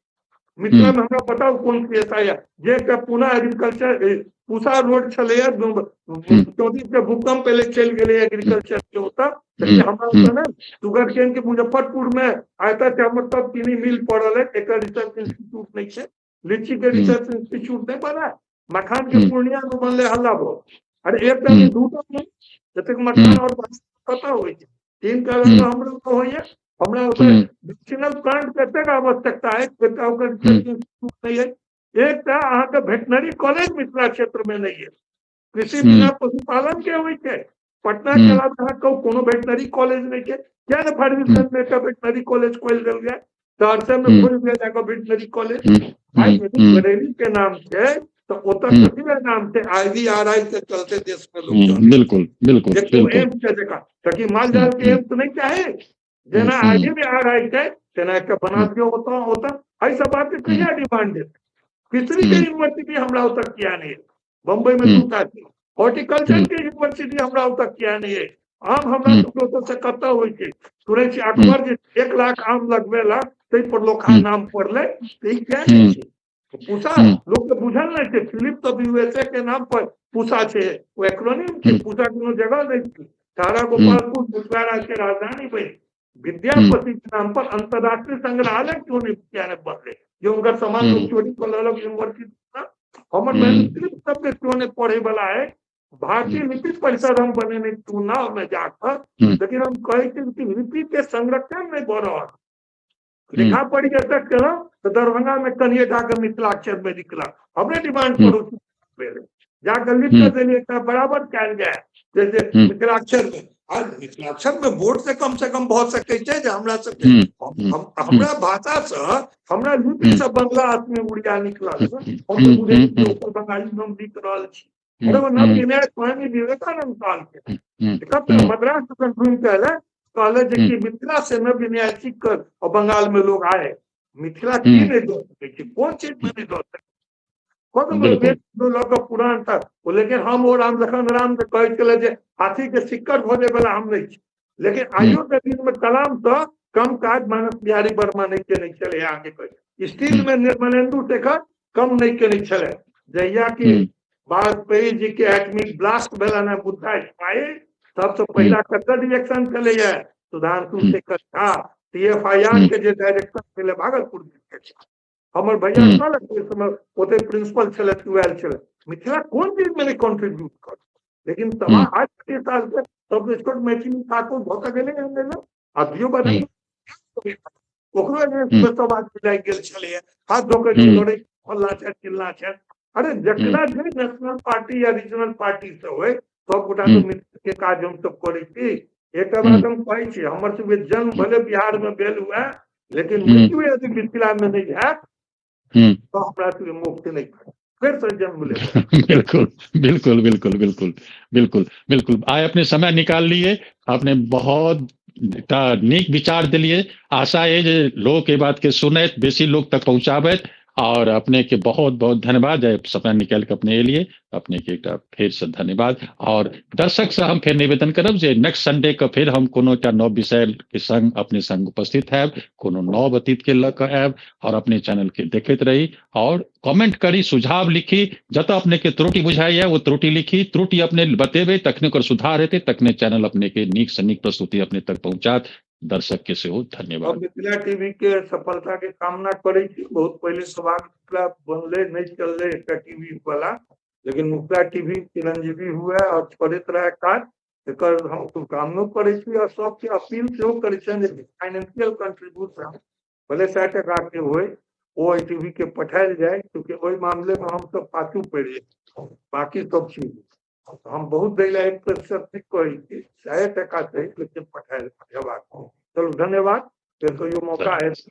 मिथिला में। हमरा बताउ कोन सीएसआईआर, जे एकटा पूना एग्रीकल्चर पूसा रोड छलैया 34 के भूकंप एलै चलि गेलै एग्रीकल्चर के ओतऽ, लेकिन हमरा ओतऽ ने शुगर केन के मुजफ्फरपुर में आइ तक हमर सब चीनी मिल पड़ल है, एकर रिसर्च इंस्टीट्यूट नहि छै, लीची के रिसर्च इंस्टीट्यूट नहि बना, मखान के पूर्णिया में बनलै हल्ला बहुत, अरे एकटा नहि दूटा नहि, जतेक मखान और कतऽ होइ छै, 3 टा हमरा ओतऽ होइया। हमरा ओतऽ मेडिसिनल प्लांट के एतेक आवश्यकता है, एकटा ओकर रिसर्च इंस्टीट्यूट नहि है, एकटा अहाँके वेटनरी कॉलेज मिथिला क्षेत्र में नहि है, कृषि बिना पशुपालन के होइ छै, पटना के अलावा अहाँ कहू कोनो वेटनरी कॉलेज नहि छै, किया ने फारबिसगंज में एकटा वेटनरी कॉलेज खोलि देल जाय, सहरसा में खोलि देल जाय वेटनरी कॉलेज। आइ यदि बरेली के नाम छै तऽ ओतऽ कथी के नाम छै, आईवीआरआई के चलते देश में लोग बिल्कुल बिल्कुल एम्स के जगह, तऽ माल जाल के एम्स नहि चाही, जेना आईवीआरआई छै तेना एकटा बना दियौ ओतऽ ओतऽ। एहि सब बात के कहिया डिमांड हेतै? फिशरी के यूनिवर्सिटी हमरा ओतऽ किया नहि? बम्बई में 2टा छै। हॉर्टिकल्चर के यूनिवर्सिटी हमरा ओतऽ किया नहि? आम हमरा सबके ओतऽ से कतऽ होइ छै? सुनै छी अकबर जे 1 लाख आम लगबेला ताहि पर लोखा नाम पड़लै, तऽ ई किया नहि छै? पूसा लोक के बुझल नहि छै। फिलिप ऑफ यूएसए के नाम पर पूसा छै, ओ एक्रोनिम छै, पूसा कोनो जगह नहि छै। तारा गोपालपुर मिथिला राज्य के राजधानी बनि, विद्यापति के नाम पर अंतर्राष्ट्रीय संग्रहालय क्यों नहीं किया नहि बनलै? जे हुनकर सामान लोक चोरी कऽ लेलक यूनिवर्सिटी। हमर मैन्युस्क्रिप्ट सबके क्यों नहि पढ़े वाला है? भारतीय लिपि परिषद हम बनेने चुनाव में जाकर, लेकिन हम कहै छी कि लिपि के संरक्षण नहि भऽ रहल। लिखा पढ़ी एतऽ केलहुँ तऽ दरभंगा में कनिये टा के मिथिलाक्षर में लिखलक, हमरे डिमांड पर भेलै, जाकऽ लिख कऽ देलियै एकटा बराबर कयल जाय जैसे मिथिलाक्षर में। आ मिथिलाक्षर में बोर्ड से कम से कम भऽ सकै छै जे हमरा सबके हमरा भाषा से हमरा लिपि से बंगला आदमी उड़िया निकलल, हम तऽ बुझै छी ओकर बंगाली में हम लिख रहल छी। स्वामी विवेकानंद काल के मद्रास घूमि के एलै, कहले जे कि मिथिला से नव्य न्याय सीख कर और बंगाल में लोग आए, मिथिला की नहि दऽ सकै छै? कोन चीज में नहि दऽ सकै? लऽ कऽ पुरान तक। लेकिन हम ओ राम लखन राम जे कहै छलै जे हाथी के सिक्कर भोजै वाला हम नहि छी, लेकिन आइयो के दिन में कलाम तऽ कम काज मानस बिहारी वर्मा नहि केने छलै। अहाँके कहै स्टील में निर्मलेन्दु शेखर कम नहि केने छलै। जहिया कि वाजपेयी जी के एटमिक ब्लास्ट भेलनि हेँ बुद्धा इस्माइल, सबसँ पहिला ककर रिएक्शन छलैया? सुधांशु शेखर झा, TFIR के जे डायरेक्टर छलै भागलपुर के। हमर भैया कहलक ओहि समय ओते प्रिंसिपल छलै, ट्वेल्व छलै, मिथिला कोन चीज में नहि कंट्रीब्यूट कर, लेकिन तमाम 8 साल के सब छोट मैथिली ठाकुर भऽ कऽ गेलै हन, अभियो बदल ओकरो अगेंस्ट सब आदमी लागि गेल छलैया, हाथ धो कऽ लड़ै फल्ला छै चिल्ला छै। अरे जकरा जे नेशनल पार्टी या रीजनल पार्टी से होय, सब गोटा के मित्र के काज हम सब करै छी। एक बात हम कहै छी, हमर सबके जन्म भले बिहार में भेल हुए, लेकिन मृत्यु यदि मिथिला में नहीं हैत तो हमरा सबके मुक्त नहीं भेटत, फिर से जन्म लेबै। बिल्कुल बिल्कुल बिल्कुल बिल्कुल बिल्कुल बिल्कुल। आइ अपने समय निकाल लिए, अपने बहुत नीक विचार दिलिए। आशा है जे लोग ए बात के सुनैत, बेसी लोग तक पहुंचाबैत, और अपने के बहुत बहुत धन्यवाद समय निकाल के अपने एलिए, अपने के एकटा फेर से धन्यवाद। और दर्शक से हम फेर निवेदन करब जे नेक्स्ट संडे के फेर हम कोनो एकटा नव विषय के संग अपने संग उपस्थित हैब, कोनो नव अतीत के लऽ कऽ आयब, और अपने चैनल के देखैत रही और कमेंट करी, सुझाव लिखी, जतऽ अपने के त्रुटि बुझाइए वो त्रुटि लिखी, त्रुटि अपने बतेबै तखने ओकर सुधार हेतै, तखने चैनल अपने के नीक से नीक प्रस्तुति अपने तक पहुंचात। दर्शक के सेहो धन्यवाद। मिथिला टीवी के सफलता के कामना करै छी। बहुत पहिले सभाग मिथिला बनलै, नहि चललै एकटा टीवी वाला, लेकिन मिथिला टीवी चिरंजीवी हुए और करैत रहे काज, एकर हम शुभकामनो करै छी और सबके अपील सेहो करै छियनि जे फाइनेंशियल कंट्रीब्यूशन भले 100 टका के होय, ओ एहि टीवी के पठायल जाय, क्योंकि ओहि मामले में हम सब पाछू पड़ि जाइ। बाकी सब चीज हम बहुत दै लए 1% नहि कहै छी, 100 टका सही, लेकिन पठायल हेबाक। चलू धन्यवाद, फेर कहियो मौका आयत।